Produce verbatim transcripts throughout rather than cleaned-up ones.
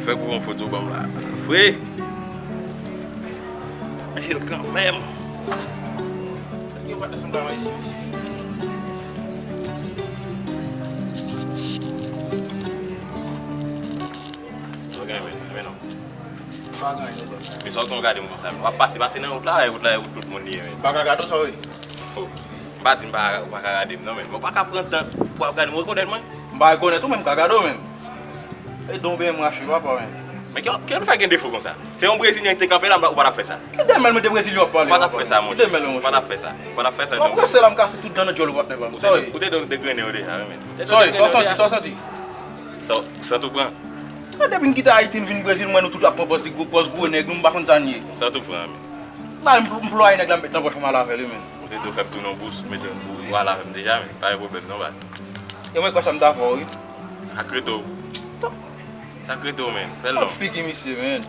Fè pou yon foto ban m la. Vre. Manje l kanmenm. Yo pa t ansanm travay isi, mesye. Sa w gen, men, men non. Pa gen anyen, non. Men sa w gen, w gade m konsa, men. W ap pase, pase nan wout la, e wout la, e wout tout moun li ye, men. Pa ka gade w sa w ye. Oh. M pa di m pa, ou pa ka gade m, non, men. Men w pa ka pran tan pou w ap gade m, ou rekonèt mwen? M pa rekonèt ou, men m ka gade w, men. E don byen m rache, papa, men. Men ki, ki nou fè gen defo konsa? Se yon Brezilyen ki te kanpe la, ou pa t ap fè sa. Ki demèl mwen de Brezilyen w ap pale, papa? Ou pa t ap fè sa, monchè. Ki demèl mwen, monchè? Ou pa t ap fè sa. Ou pa t ap fè sa, non. Ou prese la, m kase tout dan nan djòl ou, patnè pa m. Ou te, ou te degrennen yo deja, wi, men. Ou te degrennen yo deja. Sa w santi, sa w santi? Sa, sa tou pran. Depi n kite Ayiti, n vin Brezil, m wè nou tout ap pran pòz ti gwo, pòz gwo nèg, nou, m pa konn sa n ye. Sa tou pran, men. Ba, m, m ploye nèg la, m met nan pòch, m al avè l, wi, men. Ou te dwe fè m tounen yon bous, mete yon bous, ou al avè m deja, men. Pa gen pwoblèm, non, baz. E mwen kwè sa m ta fè w, wi. Sa k rete w. Sa k rete w, men. Fè l non. Figi misye, men.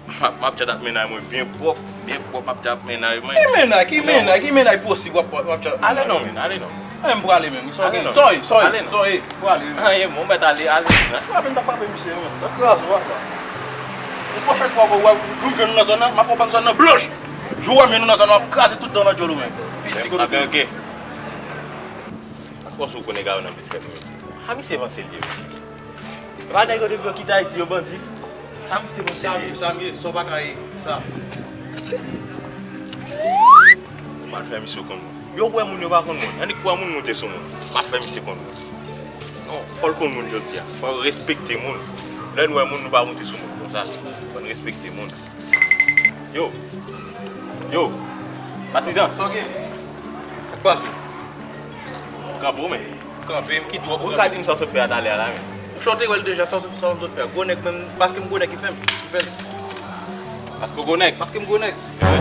M ap, m ap tchat ak mennaj mwen byen pwòp, byen pwòp, m ap tchat ak mennaj mwen. Ki mennaj, ki mennaj, ki mennaj posib w ap, w ap tchat ak mennaj? Ale non, men, ale non. Mwen, m prale menm, wi, sa w gen? Sa w ye, sa w ye, sa w ye, prale menm. Anyen, bon, mèt ale, ale. Frape, m ta frape misye, men. Sa kraze w, papa. Yon pwochèn fwa, w wè, nou jwenn nou nan zòn nan, m ap fè w bann zòn nan blanch. Jou w wè m jwenn nou nan zòn nan, m ap kraze tout dan nan djòl ou, men. Piti kote w ye. Akoz ou konnen gade nan biskèt mwen. A misye vanse l ye, men. Epa nèg yo depi yo kite Ayiti yo bandi. Sa misye vanse l ye. Sa m ye, sa w pa ka ye, sa. M pral fè misye konn moun. Yo wè moun yo pa konn moun. Annik wè moun moute sou moun. M ap fè misye konn moun. Non, fò l konn moun jodi a. Fò l respekte moun. Lè n wè moun nou pa moute sou moun konsa. Fò n respekte moun. Yo. Yo. Patizan. Sa w gen, piti? Sa k pase? Kanpe w, men. Kanpe m ki dwòp. Ou ka di m sa w sot fè a talè a la, men. Ou chante wè l deja, sa w sot, sa w sot fè a. Gwo nèg menm, paske m gwo nèg ki fè m, ki fè l. Paske w gwo nèg? Paske m gwo nèg. E vre?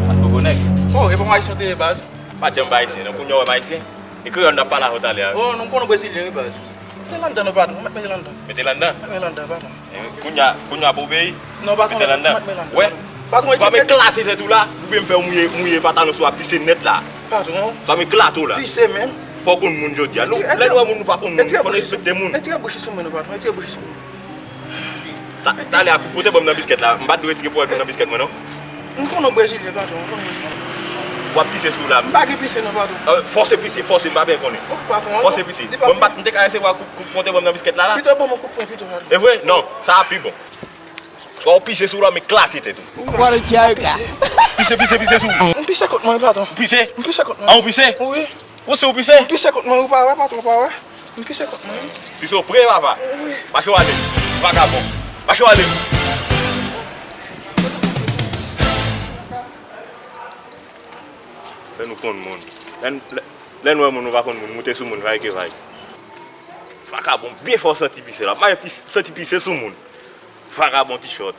Paske w gwo nèg. Oh, e pa yon ayisyen w te ye, baz? Pa janm pa ayisyen, non. Kounye a w wè m ayisyen? E kreyòl n t ap pale avè w talè a, wi. Oh, non, m konnen w brezilyen, wi, baz. Mete l anndan non, patwon, mèt mete l anndan. Mete l anndan? Mèt mete l anndan, patwon. E, kounye a, kounye a pou obeyi? Non, patwon, mete l anndan. Mèt mete l anndan. Wè. Patwon, si w ap eklate tèt ou la, oubyen m fè w mouye, mouye pantalon sou w ap pise nèt la. Patwon. Si w ap eklate w la. Pise menm. Fò w konn moun jodi a. Nou, lè nou wè moun, nou pa konn moun, fò n respekte moun. Retire bouch sou mwen non, patwon, retire bouch sou mwen. Ta-, talè a, pote ban m nan biskèt la. M pa t dwe retire pòch mwen nan biskèt mwen, non. M konnen w brezilyen, patwon, m konnen w brezilyen. W ap pise sou la. M pa gen pise non, patwon. Euh, fòse pise, fòse, m pa byen konnen. Ok, patwon. Fòse pise. Bon, m pa t, m te ka eseye w a kout, kout pwen, te ban m nan biskèt la, la. Pito ban m yon kout pwen pito, patwon. E vre? Non, sa a pi bon. Swa w pise sou la, m eklate tèt ou. What a joke. Pise, pise, pise sou. M pise kont mwen, patwon. Pise? M pise kont mwen. Ah, ou pise? Wi. Ou si ou pise? M pise kont mwen, ou pa wè, patwon, ou pa wè? M pise kont mwen, wi. Pise w pre, papa. Wi. Mache w ale. Vagabon. Mache w ale. Fè nou konn moun. Lè n, lè, lè n wè moun, nou pa konn moun, moute sou moun, vay ke vay. Vagabon, byen fò santi pise la. Mache pis-, santi pise sou moun. Vagabon ti chòt.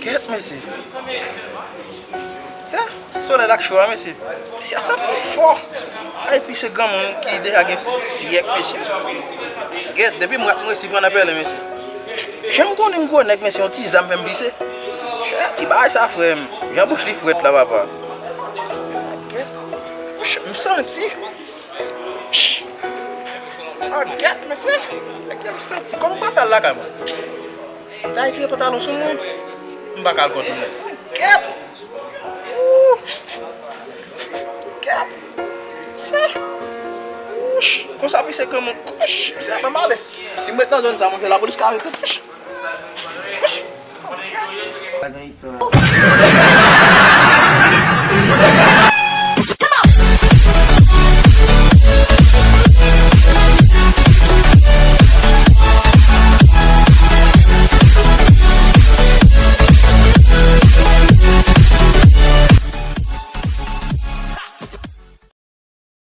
Gèt, mesye. Sa, solèy la k cho a, mesye. Pise a santi fò. Ay, pise granmoun ki deja gen syèk, mesye. Gèt, depi m rat m resi pran nan pèlen, mesye. Jan m konnen m gwo nèg, mesye, yon ti zam fè m pise. Ti bagay sa, frè m. Jan bouch li frèt la, papa. Gèt. M santi. Ah, gèt, mesye. Èske m santi? Kòman m pral fè al lakay mwen? M ta retire pantalon sou mwen. M pa ka al kont moun. Gèt! Ooh! Gèt! Ooh! Konsa pise granmoun. Ooh! Misye ap fè m ale. Si m ret nan zòn sa, monchè, lapolis ka arete m. Ooh! Pa gen istwa.